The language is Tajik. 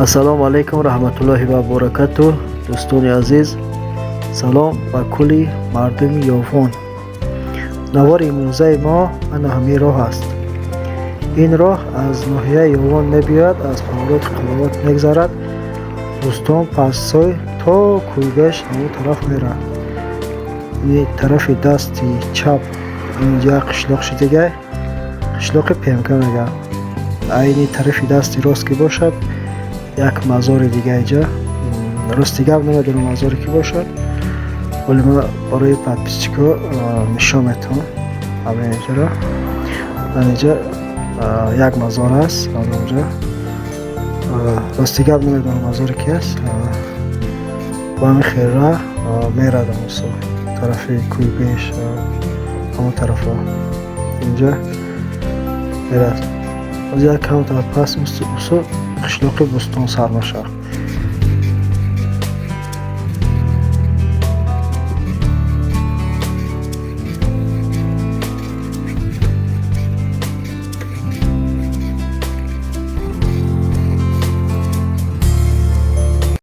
Ассалому алайкум раҳматуллоҳи ва баракатуҳ, дӯстони азиз. Салом ба кулли мардуми Ёвон. Навори имрӯзаи мо ана ҳамин роҳ аст. Ин роҳ аз ноҳияи Ёвон мебиёяд, аз повороти Қуловат мегзарад, Бӯстон, Пастсой то Кӯйбеш, ҳамон тараф меравад. Ини тарафи дасти чап инҷа қишлоқ шидагай, қишлоқи Пемка мегӯянд. Айни тарафи дасти рост ки бошад, як мазори дига инҷа. Рости гап, намедонам, мазоре ки бошад, вале ман барои подписчикҳо нишон метавам ҳамин инҷаро. Инҷа як мазор аст онҷа. Рости гап, намедонам, мазоре ки аст. Ба ҳамин хел мерадам усо тарафи Кӯйбеш, ҳамон тарафҳо инҷа мерад. Боз як камтар пас усо қишлоқи Бӯстон сар мешавад.